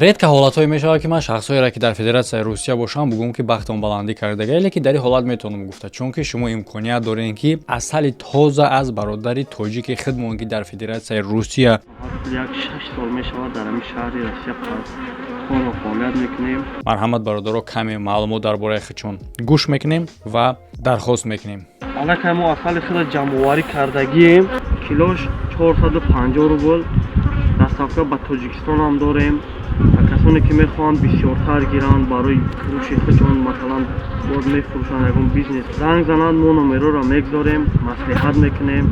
Редко ҳолатҳое мешавад, ки ман шахсҳоеро, ки дар Федератсияи Русия бошам, бугӯм, ки бахтон баландӣ кардага, лекин дар ин ҳолат метавонам гуфта, чунки шумо имконият дорем, ки асали тоза аз бародари тоҷики худмон, ки дар Федератсияи Русия Як 6 сол мешавад, дар ҳамин шаҳри Россия корро фаъолият мекунем. Марҳамат, бародаро, каме маълумот дар бораи худшон гӯш мекунем ва дархост мекунем. Аллакай мо асали худа ҷамъоварӣ кардагием. Килош 450 рубл. Доставка ба Тоҷикистон ҳам дорем. Ва касоне ки мехоҳанд бисёртар гиранд барои фурӯши худшон, масалан, боз мефурӯшанд, ягон бизнес, занг зананд, мо номероро мегзорем, маслиҳат мекунем,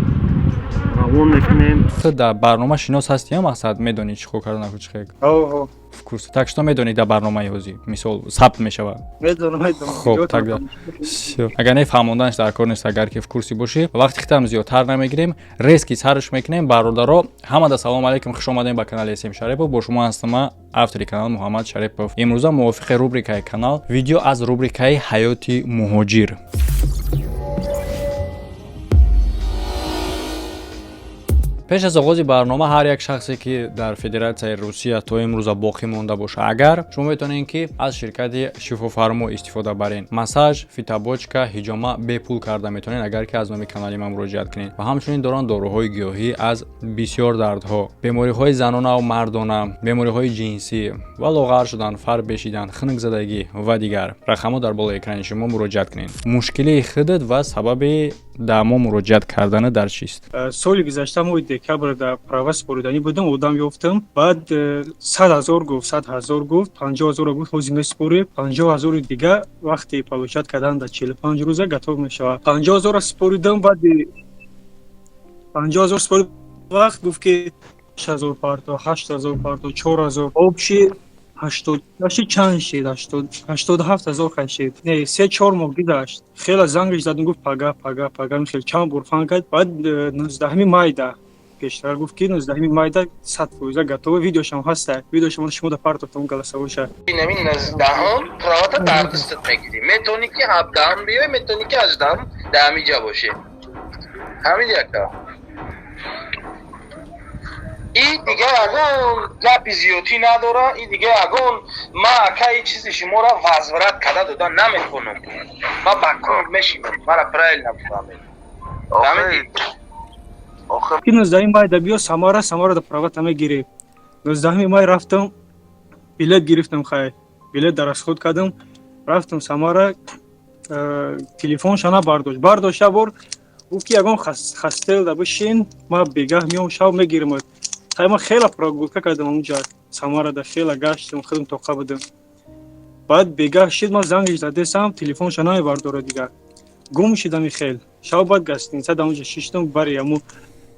равон мекунем. Ту дар барнома шинос ҳастӣ, мақсад, медонӣ чӣ кор кардан, чӣ хел? Ҳо. В курсе. Так что медонӣ, дар барномаи ҳозир, мисол, сабт мешавад? Медонам, медонам. Хоб, тогда всё. Агар не, фаҳмонданаш дар кор нест. Агар ки в курсе бошӣ, вақти хитам зиёдтар намегирем, резко сарш мекунем. Бародаро, ҳамада салому алейкум, хуш омадем ба канали СМ Шарипов. Бо шумо ҳастам ман, автори канал Муҳаммад Шарипов. Имрӯза мувофиқи рубрикаи канал видео аз рубрикаи «Ҳаёти муҳоҷир». Пеш аз оғози барнома, ҳар як шахсе, ки дар Федератсияи Русия то имрӯза боқӣ монда боша, агар шумо метавонед, ки аз ширкати Шифофармо истифода барен. Массаж, фитобочка, ҳиҷома бепул карда метавонед, агар ки аз номи канали ман муроҷиат кунед. Ва ҳамчунин доранд доруҳои гиёҳӣ аз бисёр дардҳо, бемориҳои занонаву мардона, бемориҳои ҷинсӣ ва лоғар шудан, фарбе шидан, хунукзадагӣ ва дигар. Рақамҳо дар болои экрани шумо, муроҷиат кунед. Мушкилии худат ва сабаби да мо муроҷиат кардана дар чист? Соли гузашта моҳи декабр дар права супориданӣ будам, одам ёфтам. Баъд 100 000 гуфт, 100 000 гуфт, 50 000-ро гуфт, ҳозир месупорӣ, 50 000-и дига вақти получать кардан дар 45 рӯза готов мешавад. 50 000-ро супоридам, баъди 50 000 супорид вақт гуфт, ки 6000 парто, 8000 парто, 4000, общий ҳаштод чанд шид, 87 000 хай шид. Не, 3-4 моҳ гузашт, хеле зангаш задам, гуфт пага, пага, пага, хел чанд бор фан кард. Баъд 19-уми майда, пештар гуфт, ки 19-уми майда 100% готово. Видеошам ҳаста, видеошам шумо да партофтам, голосовой ша. Инами 19-ум правата дар дастат мегирӣ. Метавонӣ, ки 17-ум биёй, метавонӣ, ки 18-ум дар ҳамиҷа бошӣ. Ҳамин яка. И дига ягон гапи зиёдтӣ надора. И дига ягон ма акаи чизи шуморо возврат карда дода наметавонам. Ма ба кор мешинам, мара правильно бифаҳмед. Фаҳмидӣ? Ки 19-уми майда биё Самара, Самара да правата мегирӣ. 19-уми май рафтам, билет гирифтам, хай, билет дар расход кардам, рафтам Самара. Телефонша набардошт, бардошта бор гуфт, ки ягон хостел да бишин, ма бегаҳ меом, шав мегиримат. Хай, ма хела прогулка кардам онҷа, Самарада хела гаштам, худам тоқа будам. Баъд бегаҳ шид, ма зангиш задесам, телефонша намебардора, дигар гум шидами хел. Шав баъд гостиница да онҷа шиштам, бари аму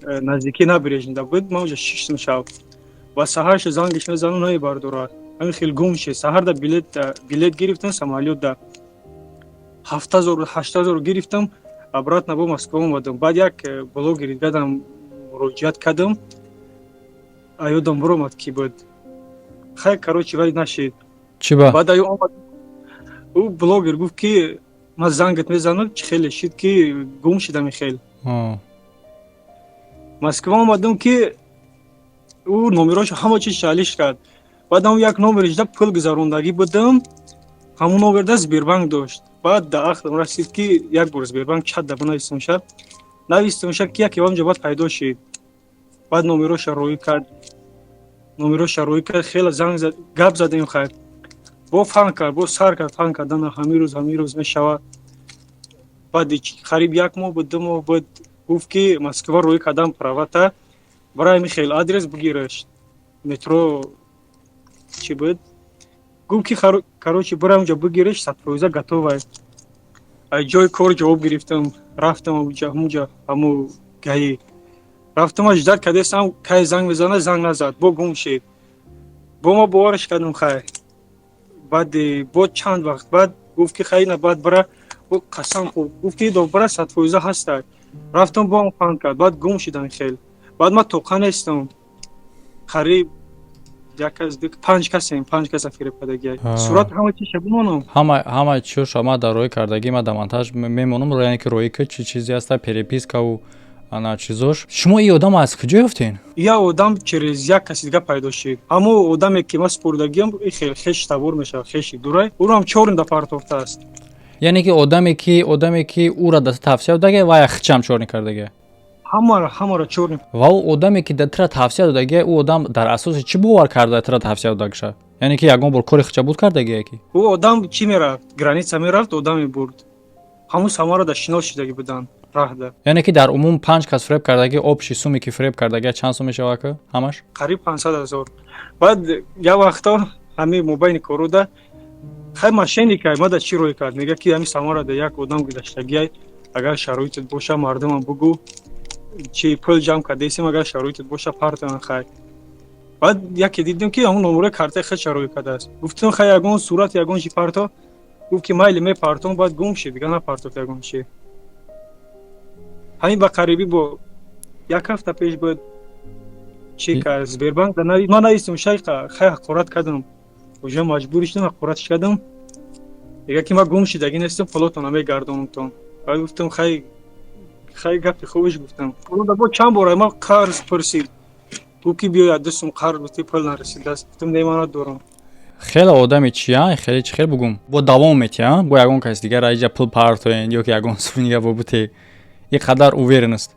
наздикӣ набережный буд, ма онҷа шиштам шав. Ва саҳарша зангиш мезанам, намебардорад, ҳамин хел гум шид. Саҳарда билет гирифтам, самолёт да 7000, 8000 гирифтам, обратно бо Москва омадам. Баъд як блогери дигадам муроҷиат кардам, аёдам биромад, ки буд. Хай, короче, вале нашид. Чӣ ба? Баъд аю омад, ӯ блогер гуфт, ки ман зангат мезанам, чӣ хеле шид, ки гум шидами хел. Москва омадам, ки ӯ номерошо ҳама чиз шалиш кард. Баъд ам як номериш да пул гузарондагӣ будам, ҳамон номерда Сбербанк дошт. Баъд да ақлам расид, ки як бор Сбербанк чат да бинависамша, навистамша, ки яке онҷо баъд пайдо шид. Баъд номероша роӣ кард, номероша роӣ кард, хеле занг зад, гап задем. Хайр, бо фан кард, бо сар кард фан кардан, ҳамин рӯз, ҳамин рӯз мешавад. Баъди қариб як моҳ буд, 2 моҳ буд, гуфт, ки Москва роӣ кардам правата, барои ҳамин хел адрес бигираш, метро чӣ буд, гуфт, ки короче, бира онҷо бигираш, 100% готовай. Аз ҷои кор ҷавоб гирифтам, рафтам ҳамунҷа, ҳаму ГАИ рафтам, ждать кардесам, кай занг мезанад, занг назад, бо гум шид. Бо ма бовараш кардам. Хай, баъди бо чанд вақт баъд гуфт, ки хай, на, баъд бира, қасам хӯрд, гуфт, ки бира, 100% ҳастай. Рафтам, бо фан кард, баъд гум шидам хел. Баъд ман тоқа нестам, қариб як кас, панҷ касем, панҷ каса фиреб кардагиай. Сурат ҳама чиша бимонам. Ҳама чиша ма дар роӣ кардагӣ, ма дар монтаж мемонам, яъне ки роӣ ки чӣ чизе аста, переписка ву. Ана чизош, шумо ин одам аз куҷо ёфтен? Я одам через як каси дига пайдо шид. Ҳамо одаме, ки ман спурдагиам, хел хеш табор мешавад, хеши дурай, ӯро ҳам чоринда партофтааст. Яъне ки одаме ки ӯра да тавсия додага, вая хичам чорни кардага? Ҳамаро чорни. Ва ӯ одаме, ки тира тавсия додага, ӯ одам дар асоси чӣ бовар карда тира тавсия додагша? Яъне ки ягон бор кори хича буд кардагия ки? Ӯ одам чӣ мерафт, граница мерафт, одам мебурд, ҳамун самаро да шинос шидагӣ буданд раҳда. Яъне ки дар умум панҷ кас фиреб кардагӣ, общий сумме, ки фиреб кардагия, чанд сум мешавад ка ҳамаш? Қариб 500 000. Баъд як вақто ҳамин мобайни коруда хай мошенника мада чӣ рӯй кард, мега, ки ҳамин самарада як одам гузаштагиай, агар шароитет боша, мардумам бугӯ, чи пул ҷамъ кардесим, агар шароитет боша, партоян. Хай, баъд яке дидем, ки ҳамун номерои картаи худша рӯй кардааст. Гуфтем, хай, ягон сурат, ягон чи парто. Гуфт, ки майли, мепартом. Баъд гум шид, дига напартофт ягон чи. Ҳамин ба қарибӣ, бо як ҳафта пеш буд, чи кард, Сбербанк ман навистам, шайха, хай, ҳақорат кардам, уже маҷбур шудам, ҳақоратш кардам. Мега, ки ман гум шидагӣ нестам, пулотона мегардонамтон. Баъд гуфтам, хай, хай, гапи хубиш гуфтам. Бо чанд бора ман қарз пурсид, гуфт, ки биё, 2 сум қарз бути, пул нарасидааст. Гуфтам, не, ман надорам. Хеле одами чия, хеле чи хел бугум, бо давом метия, бо ягон каси дигар аиҷа пул партоен ё ки ягон суми дига бо бите, ин қадар уверенность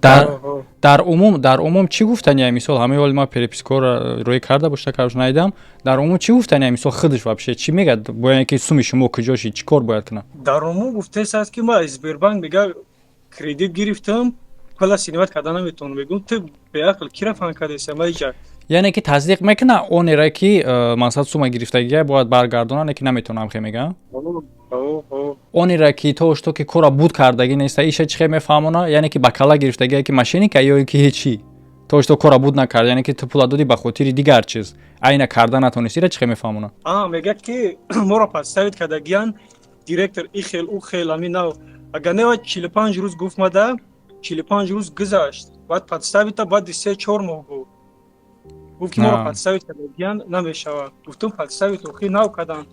дар умум чӣ гуфтания? Мисол, ҳамаи ҳоли ма перепискаро рӯй карда бошта, карош надидам. Дар умум чӣ гуфтания? Мисол, худаш вообще чӣ мегӯяд? Бояд ки суми шумо куҷо шид, чӣ кор бояд кунад? Дар умум гуфтааст, ки ман аз Сбербанк, мега, кредит гирифтам, пула снимать карда наметавонам. Мегӯм, ту беақл, кира фаҳм кардеса ма иҷа? Яъне ки тасдиқ мекуна онере, ки мақсад сума гирифтагия бояд баргардонад, ки наметавонам, хе мега? Онере ки то что ки кора буд кардагӣ неста, иша чӣ хел мефаҳмона? Яъне ки ба кала гирифтагия, ки мошенника ё ки ҳечи, то что кора буд накард, яъне ки ту пула додӣ ба хотири дигар чиз, айна карда натонисти, ира чӣ хел мефаҳмона? Мега, ки моро подставить кардагиян, директор и хел, ӯ хел, ами нав, агар нева 45 рӯз гуфт мада, 45 рӯз гузашт, баъд подставить а баъди 3-4 моҳ гуфт, ки моро подставить кардагиян, намешавад. Гуфтум, подставить охи нав кардам,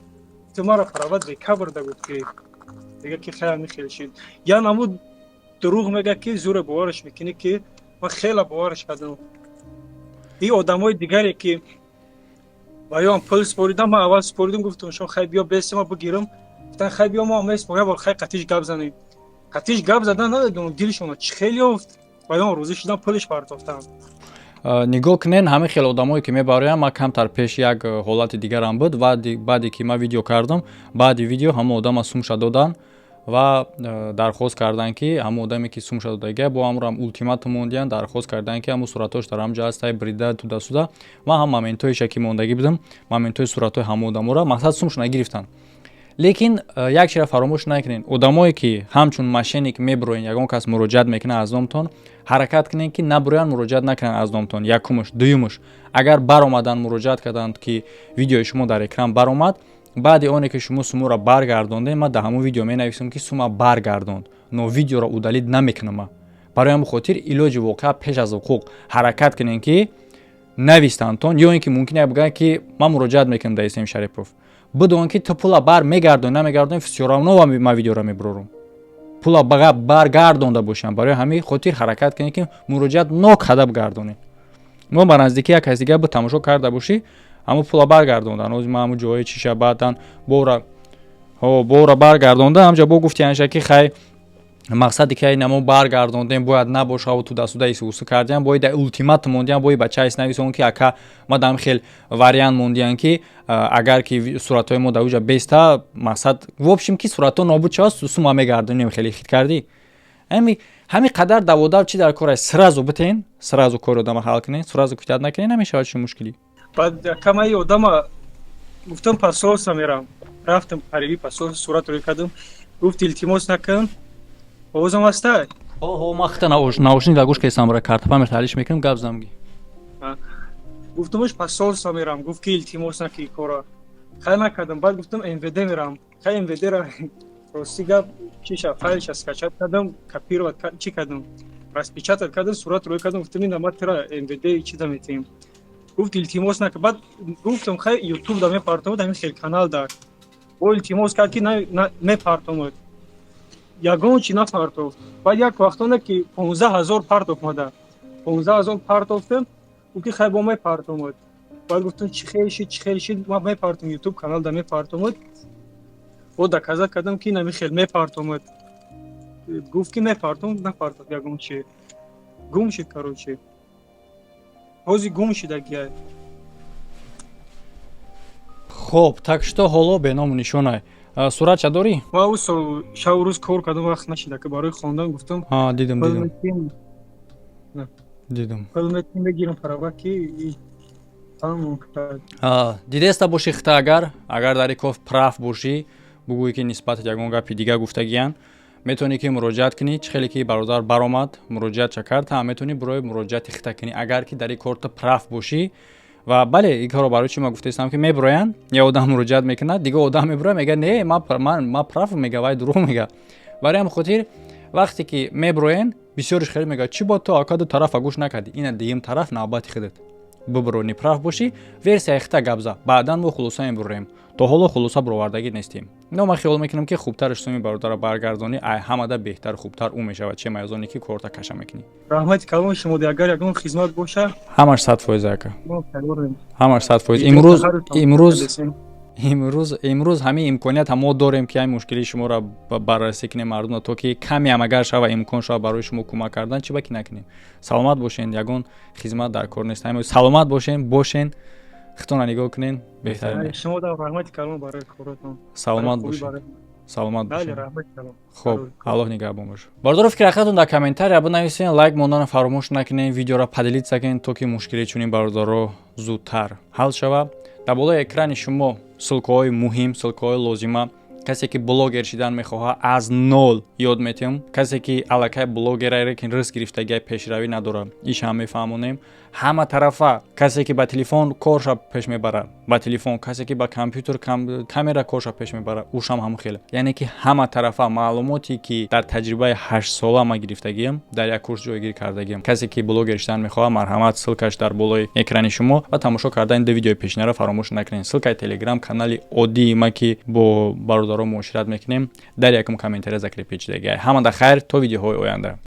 гуфтум, маро фарават декабрда гуфт, ки мега, ки хеле михел шид. Я намуд дурӯғ мега, ки зуре бовараш мекунӣ, ки ман хеле бовараш кардам. И одамои дигаре, ки ба ём пул споридам, ман аввал споридам, гуфтам, шо хай, биё, бесима бигирам. Гуфтан, хай, биё, мо меспорем, як бор хай қатиш гап занем. Қатиш гап задан, намедонам, дилшона чӣ хел ёфт, ба ём розӣ шудам, пулиш партофтам. Нигоҳ кунен, ҳамин хел одамое, ки мебароянд. Ман камтар пеш як ҳолати дигарам буд. Баъде ки ман видео кардам, баъди видео ҳамон одама сумша доданд ва дархост карданд, ки ҳамон одаме, ки сумша додагия, бо ҳамроам ултиматум мондиянд, дархост карданд, ки ҳамон суратҳош дар ҳамҷо ҳастай, брида туда-сюда. Ман ҳам моментҳоеша, ки мондагӣ будам, моментҳои суратҳои ҳамон одаморо, мақсад, сумша нагирифтанд. Лекин як чизро фаромӯш накунед: одамое, ки ҳамчун мошенник мебуроен, ягон кас муроҷиат мекунад аз номтон, ҳаракат кунед, ки набуроянд, муроҷиат накунанд аз номтон. Якумуш. Дуюмуш, агар баромаданд, муроҷиат карданд, ки видеои шумо дар экран баромад, баъди оне ки шумо суморо баргардондем, ман дар ҳамон видео менависам, ки сума баргардонд, но видеоро удалить намекунам. Барои ҳамин хотир илоҷи воқеа пеш аз ҳуқуқ ҳаракат кунем, ки навистандтон, ё ин ки мумкин е бигӯянд, ки ман муроҷиат мекунам дар Исм Шарипов. Бидон, ки ту пула бар мегардонӣ, намегардонӣ, всё равно ман видеоро мебурорам, пула баргардонда бошам. Барои ҳамин хотир ҳаракат кунем, ки муроҷиат нокада бигардонем. Мо ба наздикӣ як каси дигар бу тамошо карда бошӣ, ҳамун пула баргардондан. Ҳозир ман ҳамун ҷоҳои чиша баъдан бора баргардонда, ҳамҷа бо гуфтианша, ки хай, мақсаде ки ай намо баргардондем, бояд набошаву туда-сюда исусу кардиам, бои да ултиматум мондиам, бои бачаис нависон, ки ака, ма дам хел вариант мондиам, ки агар ки суратҳои мо дар уҷа беста, мақсад, в общем, ки суратҳо нобуд шавад, сума мегардонем. Хеле хит кардӣ. Ҳами қадар даводав чӣ дар кор аст? Сразу битен, сразу кори одама ҳал кунен, сразу кутят накунен, намешавад. Чӣ мушкилӣ? Баъд акамаи одама гуфтам, посольство мерам. Рафтам қариби посольство, сурат рӯй кардам. Гуфт, илтимос накун. Овозам ҳастай? Ҳо, ман хита наушник дар гӯш кесам, бара картапамер таҳлиш мекунам, гап замги. Гуфтамаш, посольство мерам. Гуфт, ки илтимос наки кора. Хай, накардам. Баъд гуфтам, МВД мерам. Хай, МВД-ра, рости гап, чиша, файлша скачать кардам, копировать чӣ кардам, распечатать кардам, сурат рӯй кардам. Гуфтам, ина ма тира МВД чӣ да метиҳем. Гуфт, илтимос нака. Баъд гуфтам, хай, Ютуб да мепартомад, ҳамин хел канал да. Бо илтимос кард, ки мепартомад. Ягон чи напартофт. Баъд як вақтоне ки 15 000 партофт, мада 15 000 партофтем, ӯ ки хай бо мепартомад. Баъд гуфтам, чӣ хел шид, чӣ хел шид, ман мепартом, ютуб канал да мепартомад. Бо доказать кардам, ки нами хел мепартомад. Гуфт, ки мепартом, напартофт ягон чи, гум шид. Короче, ҳозир гум шидагиай. Хоб, так что ҳоло беному нишонай. Суратша дорӣ? Ва ӯ сол шабу рӯз кор кардам, вақт нашида, ки барои хондан гуфтам. Дидам, дидам, дидам. Пул метим, бигирам права, ки. Дидеста бошӣ хита, агар дар ин кор прав бошӣ, бугӯӣ, ки нисбати ягон гапи дига гуфтагиян, метавонӣ, ки муроҷиат кунӣ. Чӣ хеле ки бародар баромад, муроҷиатша кард, ҳам метавонӣ барои муроҷиати хита кунӣ, агар ки дар ин кор ту прав бошӣ. Ва бале, ин корро барои чӣ ма гуфтаистам, ки мебироянд, як одам муроҷиат мекунад, дигар одам мебирояд, мега: «Не, ма прав», мега, вай дурӯғ мега. Барои ҳам хотир вақте ки мебироен, бисёриш хеле мега: «Чӣ бо ту, ака, ду тарафа гӯш накардӣ?» Ина дуюм тараф, навбати худат, бибиро, неправ бошӣ, версияи хита гап за, баъдан мо хулоса мебурем. То ҳоло хулоса буровардагӣ нестем. Но ман хиёл мекунам, ки хубтараш суми бародара баргардонӣ, ай ҳамада беҳтар, хубтар ӯ мешавад, че майозоне ки корта каша мекунӣ. Раҳмати калон шумо. Агар ягон хизмат боша. Ҳамаш 100%, ака, ҳамаш 100%. Имрӯз ҳамин имконият мо дорем, ки ҳамин мушкилии шуморо баррасӣ кунем, мардумро, то ки камеам агар шава, имкон шава барои шумо кӯмак кардан, чӣ ба ки накунем? Саломат бошен, ягон хизмат дар кор нест. Саломат бошен, бошен, хитона нигоҳ кунен, беҳтарин. Саломат бошен, саломат бошед. Хоб, Аллоҳ нигаҳбон боша. Бародаро, фикри ақлатон дар комментария бинависен, лайк монданро фаромӯш накунед, видеоро поделиться кунед, то ки мушкили чунин бародаро зудтар ҳал шавад. Дар болои экрани шумо ссылкаҳои муҳим, ссылкаҳои лозима. Касе ки блогер шидан мехоҳад, аз нол ёд метиҳам. Касе ки аллакай блогера, лекин риск гирифтагиай, пешравӣ надорад, ишам мефаҳмонем ҳама тарафа. Касе ки ба телефон корша пеш мебарад, ба телефон, касе ки ба компютер камера корша пеш мебарад, ушам ҳам хеле. Яъне ки ҳама тарафа маълумоте ки дар таҷрибаи 8сола ма гирифтагиам, дар як курс ҷойгир кардагиам. Касе ки блогер шидан мехоҳад, марҳамат, ссылкаш дар болои экрани шумо. Ва тамошо кардани ду видеои пешинаро фаромӯш накунед. Ссылкаи телеграм канали оддии ма, ки бо бародарон муошират мекунем, дар якум комментария закрепить шудагиай. Ҳамада хайр, то видеоҳои оянда.